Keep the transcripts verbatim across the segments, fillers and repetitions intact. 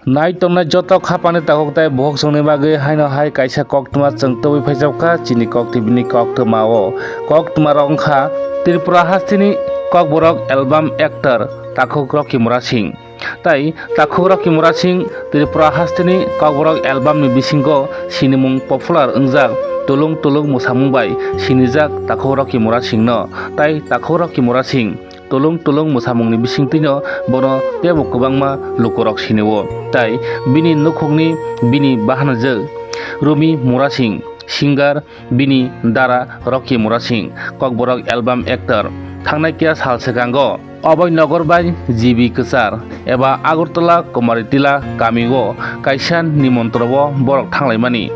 Nai tongnai joto khapani takhuk tai bukhuk chwngni bagwi haino hai kaisa koktwma chwng tubui phaijak kha chini Kok T V ni koktwma o. Koktwma rok wngkha Tripura hasteni Kokborok album actor takhuk Rocky Murasing. Tai takhuk Rocky Murasing Tripura hasteni Kokborok album ni bisingo sinimung popular wngjak Tulung Tulung mwsamung bai sinijak takhuk Rocky Murasing no. Tai takhuk Rocky Murasing Tulung Tulung mwsamungni bisingtwino bono teibo kwbangma lukurok sinio. Tai bini nukhungni bini bahanajwk Rumi Murasing, singer, bini dara Rocky Murasing, Kokborok album actor. Thangnai kiya sal swkango Abhay Nagar bai G B kwchar eba Agartala Kumari Tila kamio kaisa nimontro o borok thanglaimani.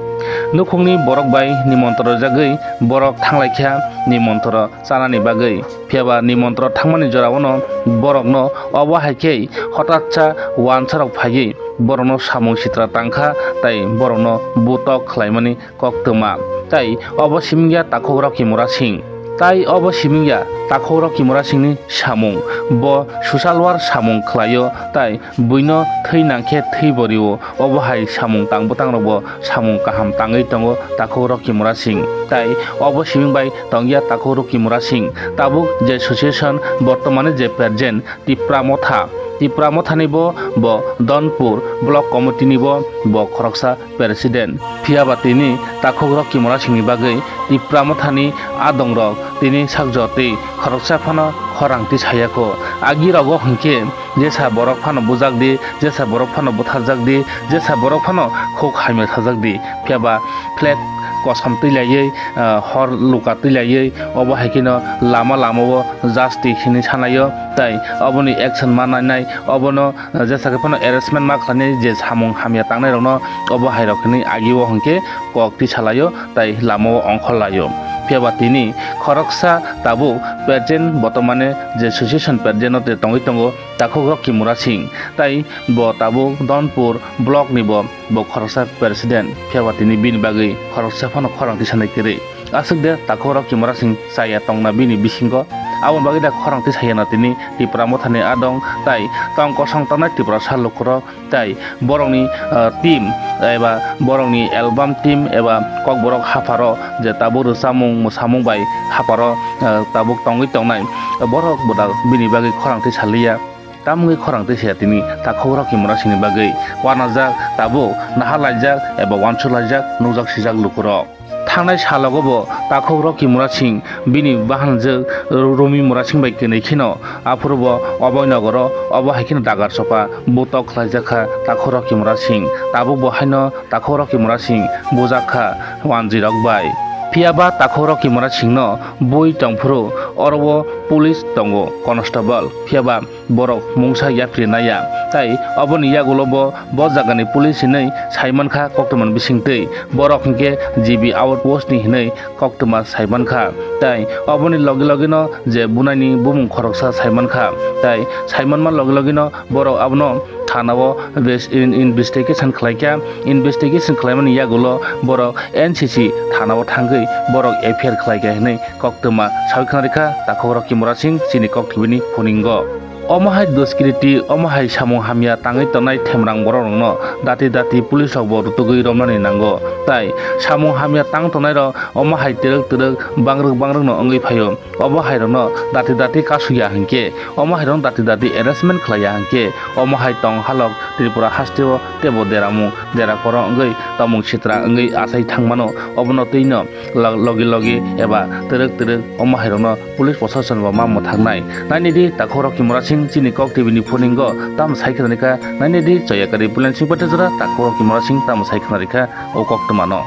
Nukhungni borok bai nimontro rwjagwi borok thanglaikha nimontro chanani bagwi. Phiyaba nimontro thangmani jorao no borokno obo hai khe hotatsa wansarok phaiwi borokno samung sitra tangkha tai borokno butok khlaimani koktwma. Tai obo simingya takhuk Rocky Murasing. Tai obo simingya takhuk Rocky Murasingni samung. Bo social work samung khlaio tai buino thwi nangkhe thwi borio. Obo hai samung tang bwtangrokbo samung kaham tangwi tongo takhuk Rocky Murasing. Tai obo siming bai tongya takhuk Rocky Murasing. Tabuk je situation, bortomani je present, Tipra Motha. Tipra Mothani bo, bo Donpur Block Committee ni bo, bo khoroksa president. Phiyaba tini takhuk Rocky Murasingni bagwi Tipra Mothani adongrok tini sakjotwi khoroksa phano khorang tisayakho. Agi rogo hinkhe jesa borok phano bujak di, jesa borok phano butharjak di, jesa borok phano khuk hamya sajak di. Phiyaba flag kosom twi laiwi, ah, hor luka twi laiwi, obo hai kheno lama lama o justice hinwi sanaio, tai oboni action ma nainai, obono, ah, jesa khe phano arrestment ma khlainai je samung hamya tangnai rokno obo hai rok hinwi agi o hinkhe kok tisalaio, tai lama o ongkhor laio. Phiyaba tini khoroksa tabuk present botomane je situation present o te tongwi tongo, takhuk Rocky Murasing, tai bo tabuk Donpur block ni bo, bo khoroksa president, phiyaba tini bini bagwi khoroksa phano khorang tisanai kwrwi. Aswk de takhuk Rocky Murasing chaya tongna bini bisingo, aboni bagwi da khorang tisayana tini Tipra Mothani adong, tai tong kosong tongnai Tiprasa lukurok, tai borokni, ah, team eba borokni album team eba Kokborok hapharo je tabuk rwchapmung mwsamung bai hapharo, ah, tabuk tongwi tongnai borok bo da bini bagwi khorang tisaliya. Tamungwi khorang tisaya tini takhuk Rocky Murasingni bagwi wanajak, tabuk nahar laijak eba wansuk laijak nukjak sijak lukurok. Thangnai salogo bo takhuk Rocky Murasing bini bahanjwk Ru-, Rumi Murasing bai kwnwi kheno aphuru bo Abhay Nagaro obo hai kheno dagar sopa butok khlaijak kha takhuk Rocky Murasing. Tabuk bo haino takhuk Rocky Murasing bujak kha wanjwi rok bai. Phiyaba takhuk Rocky Murasingno bui tongphuru oro o police tongo, constable. Phiyaba borok mungsa yapri naiya. Tai oboni yagulo bo, bo jagani police hinwi saimankha koktwmani bisingtwi. Borok hinkhe G B outpost ni hinwi koktwma saimankha. Tai oboni logi logino je bunaini bumung khoroksa saimankha. Tai saimanma logi logino borok abono thanao bes-, in-, investigation khlaikha. Investigation khlaimani yagulo borok N C C thanao thangwi borok F I R khlaikha hinwi koktwma sawi khna rikha takhuk Rocky Murasing chini Kok T V ni phuningo. Omo hai duskriti, omo hai samung hamya tangwi tongnai themrang borok rokno dati dati police rok bo rutugwi romnani nango. Tai samung hamya tang tongnai rok omo hai twrwk twrwk bangrwk bangrwk no wngwi phaio. Obo hai rokno dati dati kasukya hinkhe, omo hai rokno dati dati arrestment khlaiya hinkhe, omo hai tong halok Tripura hasteo teibo deramung dera koro wngwi tongmung sitra wngwi achai thangmano. Obono twino lo-, logi logi eba twrwk twrwk omo hai rokno police proshashan bo ma mwthaknai. Nainidi takhuk Rocky Murasing chini Kok T V ni phuningo tamo sai khna rikha, nainidi Joyakari Pulan Singh Pathajora takhuk Rocky Murasing tamo sai khna rikha o koktwmano.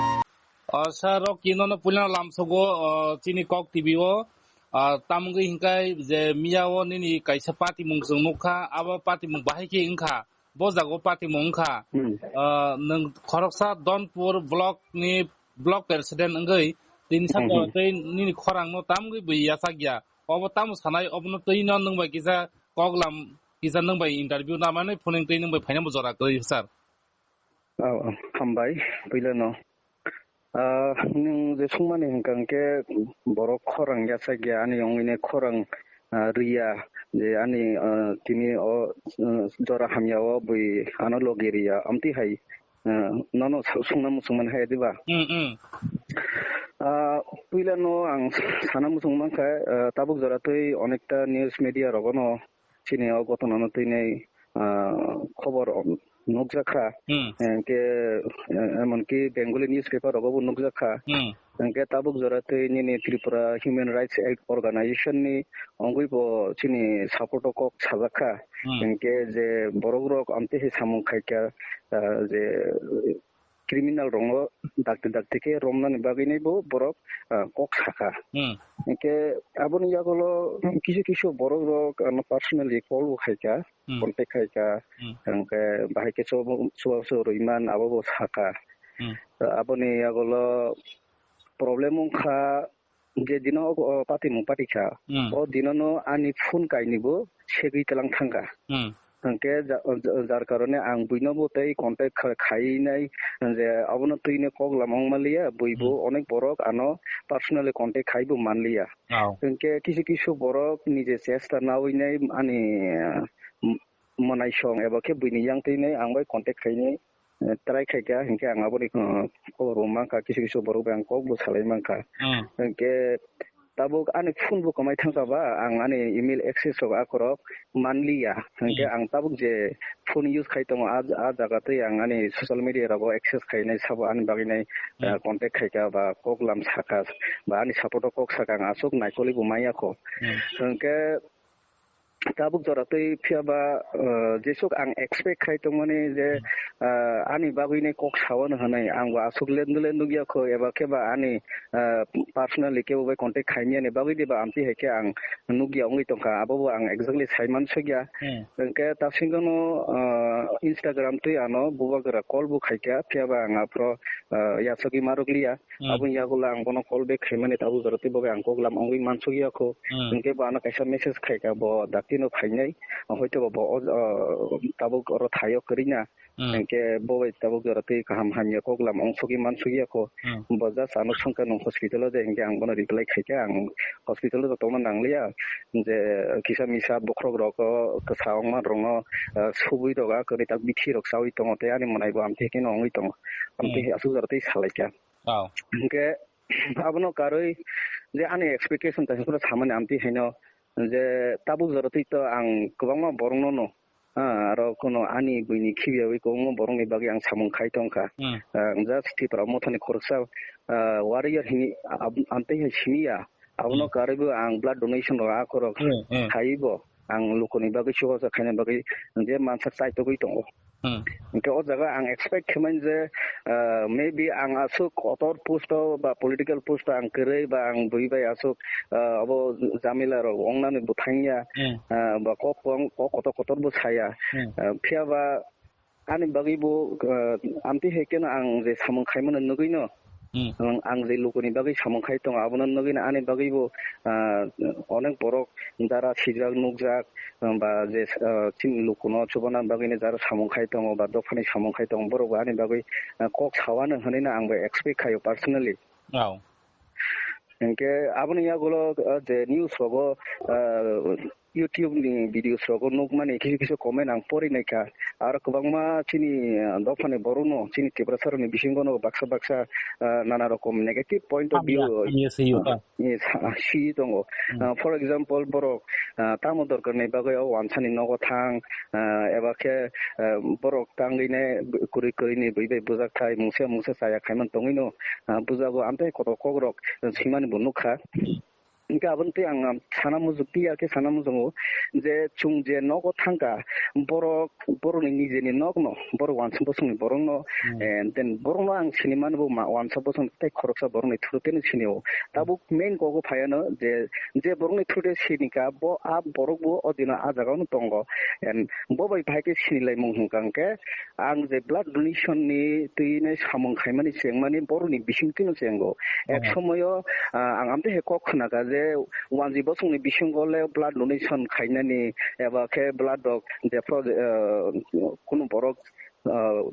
O sir, Rocky nono puilano lamsogo, o, chini Kok T V o, o, tamungwi hinkhai je miyao nini kaisa patimung chwng nukha, abo patimung bahai khe wngkha. Bo jago patimung wngkha. Hmm. Ah, nwng khoroksa Donpur block ni block president wngwi tini saka Hmm, hmm. tei nini khorang no tamgwi bwi yachak ya. Obo tamo sanai, obono twi no nwng bai kisa kok lam, kisa nwng bai interview namani phuning twi nwng bai phaina bo jora kwrwi sir. Oh, oh, hambai, puila no. Ah, nwng je sungmani hwnkha hwnkhe borok khorang yachak ya, ani ongwi nai khorang, ah, rwya, je ani, ah, tini o, ah, jora hamya o bui ano logi riya, amtwi hai, ah, nono su-, sungna muchung mani hai diba? Hmm, hmm. Ah, puila no ang sana muchung mankha, ah, tabuk jora twi onekta news media rogo no chini o ghotona no twi nai, ah, khobor nukjakha. Hmm. Hwnkhe, eh, emonki Bengali newspaper rogo bo nukjakha. Hmm. Hwnkhe tabuk jora twi nini Tripura Human Rights Act Organization ni ongwi bo chini support o kok sajakha. Hmm. Hwnkhe je borok rok amtwi hai samung khaikha, ah, je criminal rokno dakti dakti khe romnani bagwinai bo borok, ah, kok sakha. Hmm. Hwnkhe aboni yagulo kisu kisu borok rok ano personally call bo khaikha, Hmm. contact khaikha. Hmm. Hwnkhe bahai khe chubachu rwiman abo bo sakha. Hmm. Aboni yagulo problem wngkha, je dino o patimung patikha, Hmm. o dinono ani phone kainibo segwi tlang thangkha. Hmm. Hwnkhe ja-, ja-, jar karone ang buinobo tei contact kha-, khainai je abono twino kok lama wngmanliya, buibo Hmm. onek borok ano personally contact khaibo manliya. Oh. Hwnkhe kisu kisu borok nije chesta nawinai ani, ah, m-, mwnaisong eba khe buini yang twinai ang bai contact khainai. Eh, try khaikha, hinkhe ang aboni, eh, khobor bo mankha, kisu kisu borok bai ang kok bo salai mankha. Hmm. Hinkhe tabuk ani phone bo kwmai thangkha ba, ang ani email access rok akhorok manliya. Hinkhe Hmm. ang tabuk je phone use khai tongo, a, a jaga twi ang ani social media rogo access khainai sabo ani bagwi nai, eh, Hmm. contact khaikha ba kok lam sakha ba ani support o kok sakha ang aswk naikoli bo manya kho. Hmm. Hinkhe tabuk jora twi phiya ba, ah, jesuk ang expect khai tongmani je, ah, ani bagwi ni kok sao hwnwi ang bo aswk lendwle nukya kho eba khe ba ani, ah, personally kebo bai contact khaimya ni bagwi de ba amtwi hai khe ang nukya wngwi tongkha, abo bo ang exactly sai mansukya. Hmm. Hwnkhe ta singano, ah, Instagram twi ano bubagra call bo khaikha, phiya ba ang aphro, ah, yasagwi marwkliya. Hmm. Aboni yagulo ang bono call back khaimani tabuk jora tei bo bai ang kok lam wngwi mansukya kho. Hmm. Hinkhe bo ano kaisa message khaikha, bo dakti no phainai. Hoito bo, bo o, o, tabuk oro thaio kwrwi na. Hmm. Hinkhe bo bai tabuk jora tei kaham hamya kok lam wngsugwi mansukya kho. Hmm. Bo just ano swngkha nwng hospital o de, hinkhe ang bono reply khaikha, ang hospital o tongna nangliya. Je kisa misa bokhorok rok o kwsa wngma rok no, ah, subui rok a kwrwi tak bithi rok chaui tongo tei ani mwnai bo amtwi khe no wngwi tongo. Amtwi Hmm. aswk jora tei salaikha. Oh. Hinkhe abono karwi je ani expectation kaisa phano samani amtwi haino je tabuk jora twi to ang kwbangma borokno no, ah, aro kuno ani buini khibiyawi kwbangma borokni bagwi ang samung khai tongkha. Hmm. Ah, just Tipra Mothani khoroksa, ah, warrior hini ab-, amtwi hai siniya. Abono Hmm. karwi bo ang blood donation rok akhorok Hmm, hmm. khaiwi bo ang lukuni bagwi chubacha khaina bagwi je mansak chaitogwi tongo. Hmm. Hingke o jaga ang expect khaimani je, ah, maybe ang aswk kotor post o ba political post o ang kwrwi ba ang bui bai aswk, ah, abo jamila rok wngnani bwthangya, Hmm. ah, ba kok, kok kotor kotor bo saya. Hmm. Ah, phiya ba ani bagwi bo, ah, amtwi hai khe no ang je samung khaimano nugwi no, Hmm. ang, ang je lukuni bagwi samung khai tongo, abono nugwi no ani bagwi bo, ah, onek borok dara sijak nukjak, ba je, ah, chini lukuno chubana bagwi no jara samung khai tongo, ba dophani samung khai tongo, borok bo ani bagwi, ah, kok sawano hwnwi no ang bo expect khaio personally. Oh. Hinkhe aboni yagulo, ah, je news rogo, ah, YouTube ni videos rogo nukmani kisu kisu comment ang pori naikha. Aro kwbangma chini, ah, dophani borokno, chini Tiprasa rokni bisingo no baksa baksa, ah, nana rokom negative point of view, hamya, hamya swi o, ah, eh, sa-, swi tongo. Hmm. Ah, for example, borok, ah, tamo dorkar ni bagwi o wansani nogo thang, ah, eba khe, ah, borok tangwi ne kwrwi kwrwi ni bui bai bujak thai mungsa mungsa chaya khaimani tongwi no, ah, bujago amtwi kotor kok rok swimani bo nukha. Hingke aboni tei ang sana muchung, tei ya khe sana muchungo je chwng je nogo thangkha, borok, borokni nijeni nokno, borok wansa bosongni borokno, Hmm. eh, then borokno ang sini mano bo ma-, wansa bosong tei khoroksa borokni through tei sini o. Tabuk main kogo phaiano je, je borokni through tei sini kha, bo a borok bo o dino a jaga o no tongo. And bo bai phai khe sini lai mung hwnkha hwnkhe, ang je blood donation ni twi nai samung khaimani chengmani borokni bising twi no chengo. Ek Oh. somoyo, ah, ang amtwi hai kok khna kha je wanjwi bosongni bisingo le blood donation khainani eba khe blood rok jephru, ah, kunu borok, ah,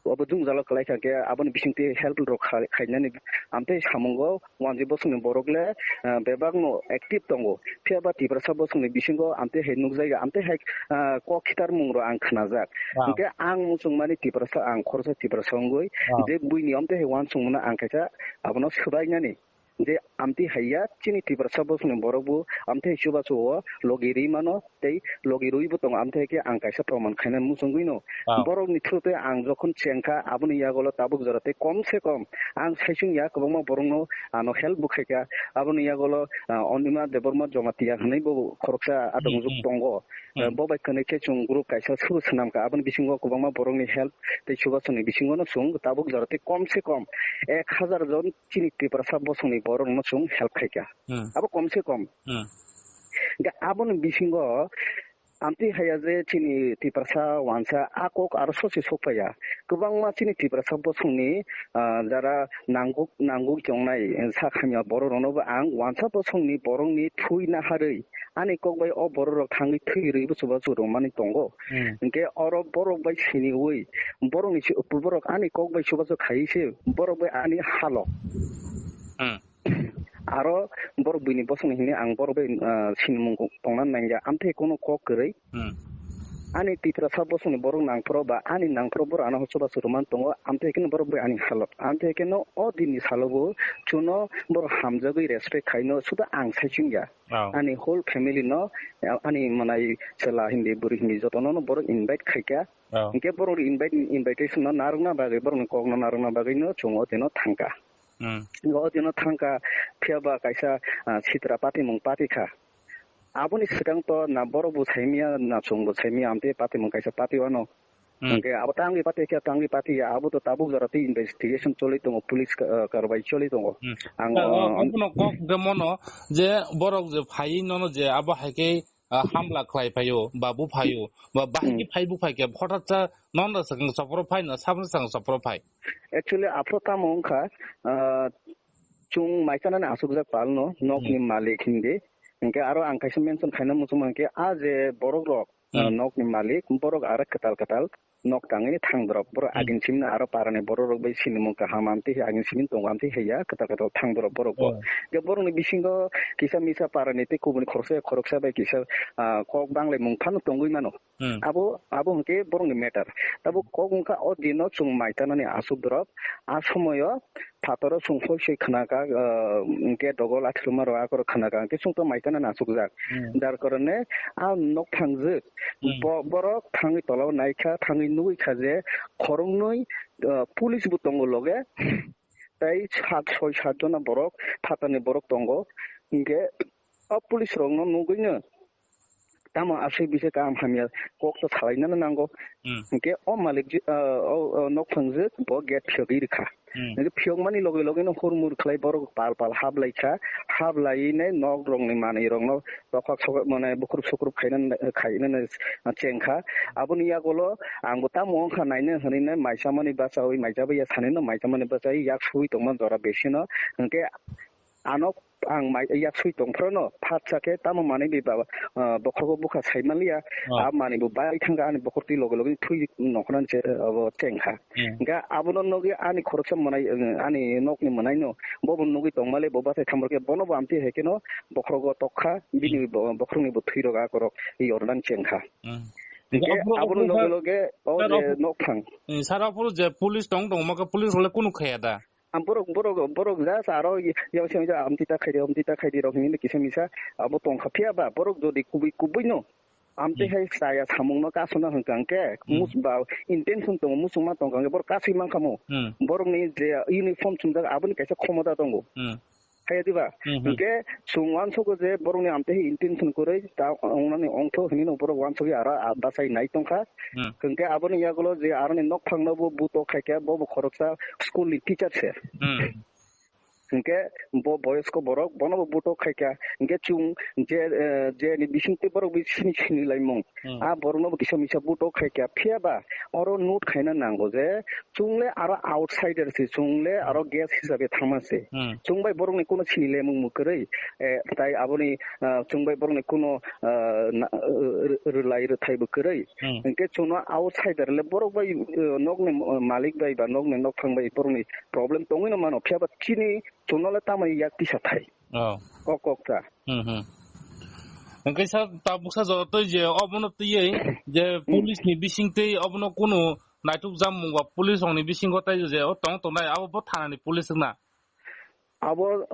obo jwngjalo kwlai kha khe aboni bisingtwi help rok kha-, khainani amtwi samungo wanjwi bosongni borok le, ah, bebakno active tongo. Phiya ba Tiprasa bosongni bisingo amtwi hai nukjaya, amtwi hai, ah, kok khitarmung rok ang khnajak. Wow. Hwnkhe ang muchungmani Tiprasa, ang khoroksa Tiprasa wngwi, wow, je buini amtwi hai uansukmano ang kaisa abono swbainani. Je amtwi haiya chini Tiprasa bosongni borok bo amtwi chubachu o logi rwi mano tei logi rwibo tongo, amtwi hai khe ang kaisa proman khaina muchungwi no. Ah. Borokni through tei ang jokhon chengkha aboni yagulo tabuk jora tei kom se kom ang saichung ya kwbangma borokno ano help bo khaikha. Aboni yagulo, ah, Onima Debbarma Jamatia hwnwi bo khoroksa adongjwk, mm, tongo. Mm. Ah, bo bai kwnwi khe chwng group kaisa suru swnamkha, aboni bisingo kwbangma borokni help tei chubachuni bisingono chwng tabuk jora tei kom se kom ek hazar jon chini Tiprasa bosongni borokno chwng help khaikha. Hmm. Abo kom se kom. Hmm. Hingke aboni bisingo amtwi haiya je chini Tiprasa wansa a kok aro sosi sokpaiya. Kwbangma chini Tiprasa bosongni, ah, jara nangkuk, nangkuk tongnai, eh, sak hamya borok rokno bo ang wansa bosongni borokni thwi naharwi ani kok bai o borok rok thangwi thwi rwi bo chubachu rwmani tongo. Hmm. Hingke oro borok bai siniwi borokni chu-, borok ani kok bai chubachu khaiwi se borok bai ani halok. Hmm. Aro borok buini bosongni hwnwi ang borok bai, ah, sinimung tongna nangya. Amtwi kono kok kwrwi. Hmm. Ani Tiprasa bosongni borok nangphuru ba ani nangphuru borok ano chubachu rwmani tongo. Amtwi khe borok bai ani halok. Amtwi khe no o dinni salo bo chuno borok hamjagwi respect khaino suda ang saichung ya. Oh. Ani whole family no, ani manai chwla hindi, bwrwi hindi jotono no borok invite khaikha. Oh. Hingke borok invite, invitation no narwkna bagwi, borokni kok no narwkna bagwi no chwng o dino thangkha. Hmm. O dino thangkha, phiya ba kaisa, ah, sitra patimung pati kha. Aboni swkang to na borok bo saimya, na chwng bo saimya, amtwi patimung kaisa pati wano. Hmm. Hingke abo tangwi pati khe tangwi pati ya, abo to tabuk jora tei investigation choli tongo, police ka-, ah, karwai choli tongo. Hmm. Ang, ah, ah, obono kok hwnkhe mono je borok je phaiwi nono je abo hai khe, ah, hamla khlai phaio, ba buphaio, ba bahai khe Hmm. phai buphai khe hothat sa non da sakang soporo phai na sabno sakang soporo phai. Actually, aphro tamo wngkha, ah, chwng maichanani asukjak palno, nokni Hmm. malik hindi. Hingke aro ang kaisa mention khaina muchung mankhe, a je borok rok, Hmm. ah, nokni malik, borok aro kwtal kwtal nok tangwi thang drop. Borok Hmm. agin simino aro parani borok rok bai sinimung kaham amtwi agin simin tongo amtwi haiya kwtal kwtal thang drop borok bo. Oh. Hingke borokni bisingo kisa misa parani tei kubuni khoroksa khoroksa bai kisa, ah, kok banglaimung phano tongwi mano. Hmm. Abo, abo hwnkhe borokni matter. Tabuk kok wngkha o dino chwng mai tanani aswk drop. A somoyo phataro chwng hoi soi khna kha, ah, hwnkhe dogo lathirwma rok akorok khna kha, hwnkhe chwng to mai tanani aswk jak. Hmm. Jar karone a nok thangjwk. Hmm. Bo-, borok thangwi tola o naikha, thangwi nugwi kha je khoroknwi, ah, police bo tongo loge. Tei sat, soi sat jona borok phatarni borok tongo. Hwnkhe o police rokno nugwino tamo aswk bisa kaham hamya kok to salainano nango. Hmm. Hwnkhe o malik ji, ah, o, o nok thangjwk bo gate phiyogwi rwkha. Hmm. Hwnkhe phiyokmani loge loge no hurmur khlai borok pal pal hablai kha, hablai ne nok rokni manwi rokno tokhok sokhok mane bukhrup sukhrup khaina, khaina chengkha. Aboni yagulo ang bo tamo wngkha naina hwnwi nai maisamani bachaui maijabaiya sanino maisamani bachaui yak sui tongma jora besino. Hwnkhe ano ang mai yak sui tongphrono phatsa khe tamo manwi bi baba, ah, bokhrogo bukha saimanliya. Oh. A manwi bo bai thangkha ani bokhortwi loge loge thwi nongkhornani che, abo chengkha. Hmm. Hwnkhe abono nugwi ani khoroksa mwnai, ani nokni mwnaino bobo nugwi tongmale bo bachai thamrokhe bono bo amtwi hai kheno bokhrogo tokha bini bo-, bokhorokni bo thwirok akorok yornani chengkha. Hmm. Hwnkhe aphuru, abono aphuru loge sir, loge o sir, je aphuru, nok thang. Hmm, sir, aphuru je police tong tongma khe police rokle kunu khaya da? Am borok, borok, borok just aro yang seng ja amtwi ta khaidi, amtwi ta khaidi rok hinwi kisa misa abo tongkha. Phiya ba borok jodi kubui, kubui no amtwi Hmm. hai chaya samung no kasuna hwnkha hwnkhe Hmm. mus ba intention tongo, muchungma tongkha hwnkhe borok kasui mankha mo. Hmm. Borokni je uniform chumjak aboni kaisa khomota tongo. Hmm. Haiya diba? Hmm, hmm. Hwnkhe chwng uansugo je borokni amtwi hai intention kwrwi ta wngnani ongtho hinwi no borok uansugwi aro a bachai nai tongkha. Hmm. Hwnkhe aboni yagulo je aroni nokphangno bo buto khaikha, bo bo khoroksa school ni teacher se. Hmm. Hinkhe bo boyosko borok bono bo butok khaikha. Hinkhe chwng je, eh, je ni bisingtwi borok bi sini sini laimung. Hmm. A borokno bo kisa misa butok khaikha. Phiya ba oro note khaina nango je chwng le aro outsider se, chwng le aro guest hisabe thangma se. Hmm. Chwng bai borokni kuno sini laimung mwkwrwi. Eh, tai aboni, ah, chwng bai borokni kuno, ah, na, eh, rwlai rwthai bo kwrwi. Hmm. Hinkhe chwngno outsider le borok bai, eh, nokni, eh, malik bai ba nokni nokphang bai borokni problem tongwi no mano. Phiya ba chini chwngno le tamoni yak tisa thai. Oh. Kok kok ta. Hmm, hmm. Hinkhe sa tabuk sa jora twi je obono twiwi je Hmm. police ni bising twi obono kuno naituk jam mung ba police rok ni bisingo tai je o tong tongnai abo bo thana ni police wngna. Abo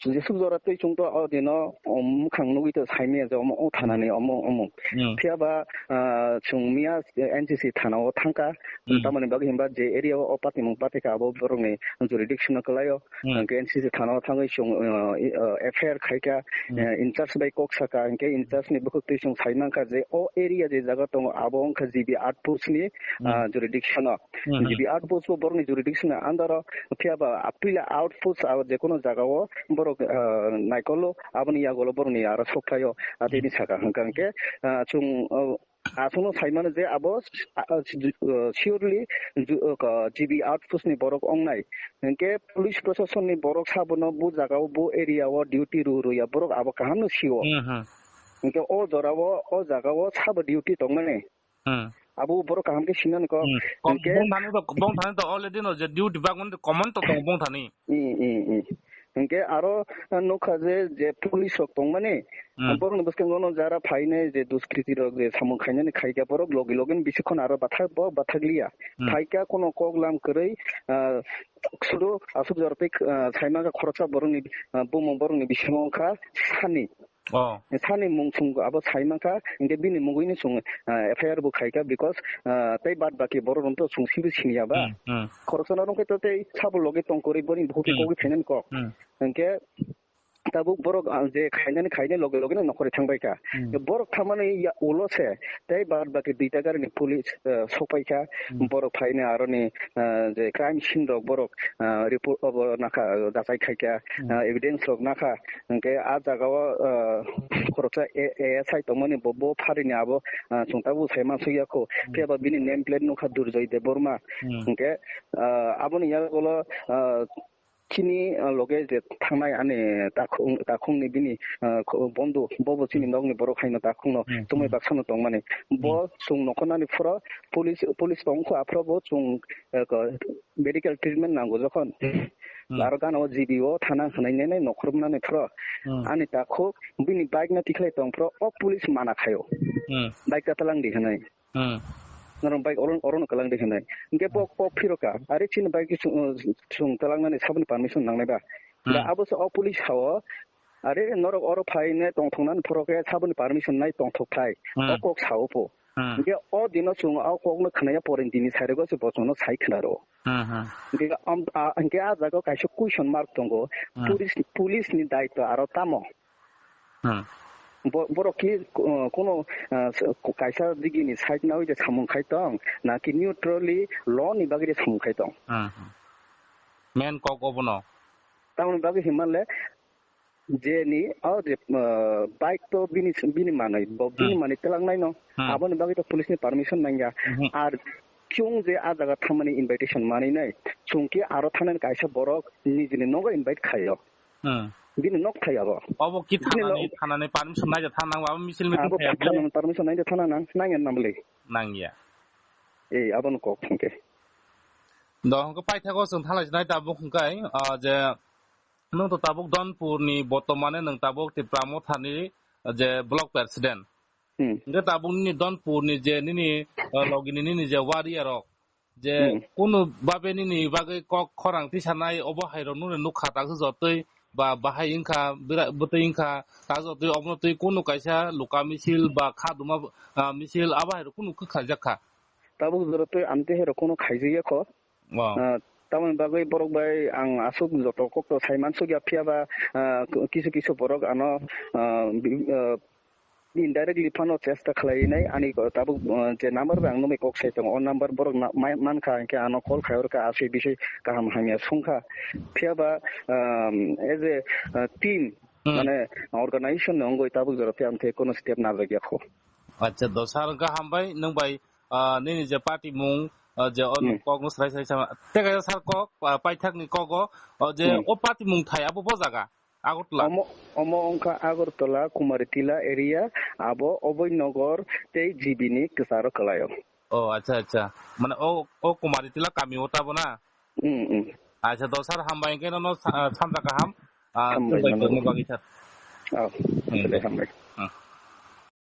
jesuk jora twi chwng to o dino, um, mwkhang nugwi to saimaya je omo o thana ni omo omo. Hmm. Phiya ba, ah, chwng miya N C C thana o thangka. Hmm. Tamoni bagwi hinba je area o patimung patikha abo borokni jurisdiction o kwlaio. Hmm. Hwnkhe N C C thana o thangwi chwng, uh, i, uh, F I R khaikha, Hmm. uh, in charge bai kok saka, hwnkhe in charge ni bwkhwk twi chwng sai mankha je o area je jaga tongo abo wngkha G B outpost ni, Hmm. uh, jurisdiction o. Hmm. G B outpost bo borokni jurisdiction ni under o, phiya ba apila outpost abo jekono jaga o borok, uh, naikolo aboni yagulo borokni aro sokphaio, atini Hmm. saka hwnkha hwnkhe, uh, chwng, uh, Aswkno saimano je abo, a, a, ju-, uh, surely ju-, uh, ka, G B outpost ni borok wngnai. Hinkhe police proshasonni borok sabono bo jagao, bo area o duty rw rwya borok abo kahamno sio. Hmm, hmm. Hinkhe o jorao, o jagao sabo duty tongmani. Hmm. Abo borok kaham khe sinani kok. Hmm. Kom-, Hinkhe bong thani to, bong thani to already no je duty bagmani to common to tongo bong thani. I, i, i. Hinkhe aro, ah, nukha je, je police rok tongmani, Hmm. borokni bwskango no jara phainai je duskriti rok je samung khainani khaikha borok logi logi ni bisi khon aro bathak bo bathak liya. Hmm. Phaikha kono kok lam kwrwi, ah, suru aswk jora tei, ah, saimaka khoroksa borokni, ah, bumung borokni bisingo wngkha sani. Oh. Sani mung sung abo sai mankha, hinkhe bini mungwino chwng, ah, F I R bo khaikha, because, ah, tei bad baki borok rok to chwng sibo siniya ba. Hmm, hmm. Khoroksa no rwngkhe to tei sabo logi tong kwrwi boni bukhuk Hmm. kogwi phainani kok. Hmm. Hinkhe tabuk borok, ah, je khainani khainai loge loge no nokhorwi thangbaikha. Hmm. Borok thangmani ya ulo se tei bad baki duita gari ni police, ah, sokpaikha. Hmm. Borok phainai aroni, ah, je crime scene rok borok, ah, report obo nakha, ah, jachai khaikha, Hmm. ah, evidence rok nakha. Hinkhe ah jagao, ah, khoroksa A-, A S I tongmani bo, bo pharini abo, ah, chwng tabuk sai mansukya kho. Hmm. Phiya ba bini name plate nukha Durjoy Debbarma. Hmm. Hinkhe, ah, aboni yagulo, ah, chini, ah, loge je thangnai ani takhung, takhungni bini, ah, kho-, bondhu, bobo chini Hmm. nokni borok haino takhungno Hmm. tumui Hmm. baksano tongmani. Bo Hmm. chwng nokhornani phoro police, police tongkho aphro bo chwng, ah, ko-, medical treatment nango jokhon. Hmm. Aro gana o G B o thana hwnwi nai nai nokhormani phro Hmm. ani takhuk bini bike no tikhlai tong phro o police mana khaio. Hmm. Bike ta talang di hwnwi. Hmm. Norok bike oro, oro no kalang di hwnwi. Hinkhe bo kok phiro ka. Are chini bike chwng, chwng talang nani saboni permission nangnai ba. Da Hmm. abo se o police hao. Are norok oro phai ne tong thong nani phoro khe saboni permission nai tong thok thai. Hmm. O kok sao po. Hmm. Hinkhe o dino chwng o kok no khwnaya pore dini sai rego se bo chwng no sai khna ro. Hmm, hmm. Hinkhe am, a, hinkhe a jaga o kaisa question mark tongo. Hmm. Police, police ni daitwa aro tamo. Hmm. Bo-, borok ki, uh, kono, uh, s-, kaisa digi ni side nawi je samung khai tong, na ki neutrally law ni bagwi je samung khai tong? Hmm, hmm. Main kok obono. Tamoni bagwi hinmale, je ni, o je, uh, bike to bini, bini manwi, bo bini Hmm. manwi twlang nai no, Hmm. aboni bagwi to police ni permission nangya. Hmm. Ar chwng je a jaga thangmani invitation manwi nai, chwng ki aro thangnani kaisa borok nijini nogo invite khaio. Hmm. Bini nok thai abo. Obo ki Bini thanani, nok thanani permission naija thang nang, abo misil meeting Abo thai abo. Thanani permission naija thang nang, nangya nang bwle. Nangya. Eh, abono kok thangke. Do hwnkhe paithago chwng thanglai nai tabuk hwnkhe, ah, je nwng to tabuk Donpur ni bortomane nwng tabuk Tipra Motha ni je block president. Hmm. Hwnkhe tabuk nini Donpur ni je nini, ah, logi ni nini je warrior rok, je Hmm. kunu babe nini bagwi kok khorang tisanai obo hai rok nukni nukha taksa jotoi ba bahai wngkha bwra-, bwtwi wngkha taksa jotoi obono twi kunu kaisa luka misil ba kha duma, ah, misil abo hai rok kunu khaijak kha. Tabuk jora twi amtwi hai rok kunu khaijakya kho. Oh. Ah, tamoni bagwi borok bai ang aswk joto kok to sai mansukya phiya ba, ah, kisu kisu borok ano, ah, bi-, ah, indirectly phano chesta khlainai, ani ko tabuk, uh, je number bai ang nungwi kok sai tongo, o number borok na-, mai-, mankha, hinkhe ano call khai, orkha, aswi biswi kaham hamya songkha. Phiya ba, um, as a, uh, team, Hmm. mane organization ni wngwi tabuk jora phiya amthe kono step najak ya kho. Acha, do sir, wngkha hambai, nwng bai, ah, nini je party mung, ah, je o Hmm. kok no srai srai sama. Tei kaisa sir kok, ah, paithak ni kogo, o je Hmm. o party mung thai abo bo jaga, Agartala. Omo, omo wngkha Agartala, Kumari Tila area, abo Oboi Nogor tei G B ni kwcharo kwlaio. Oh, acha, acha. Mane o, o Kumari Tila kami o tabo na? Hmm, hmm. Acha, do sir, hambai hwnkhe nono sa-, ah, samja kaham. Ah, Hambai, hambai, hambai. Bagwi sir. Oh, Hmm. hambai.